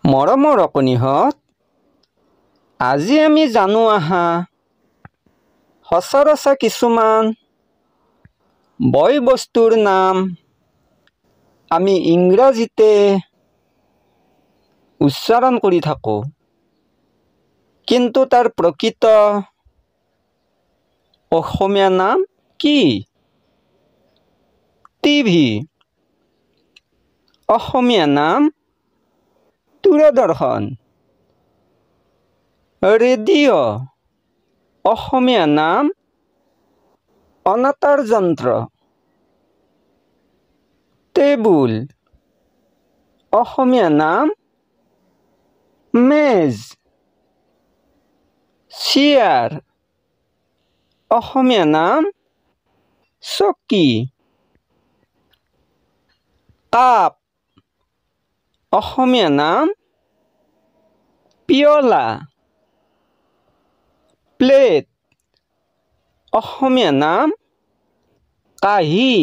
মৰমৰ অকণিহঁত, আজি আমি জানো আহা সচৰাচৰ কিছুমান বয় বস্তুৰ নাম আমি ইংৰাজীতে উচ্চাৰণ কৰি থাকোঁ, কিন্তু তাৰ প্ৰকৃত অসমীয়া নাম কি? টিভি অসমীয়া নাম দূৰদৰ্শন। ৰেডিঅ' অসমীয়া নাম অনাতাঁৰ যন্ত্ৰ। টেবুল অসমীয়া নাম মেজ। চেয়াৰ অসমীয়া নাম চকী। কাপ অসমীয়া নাম পিয়লা। প্লেট অসমীয়া নাম কাঁহী।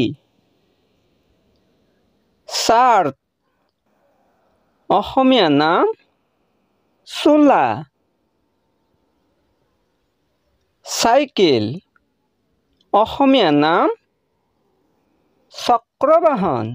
চাৰ্ট অসমীয়া নাম চোলা। চাইকেল অসমীয়া নাম চক্ৰবাহন।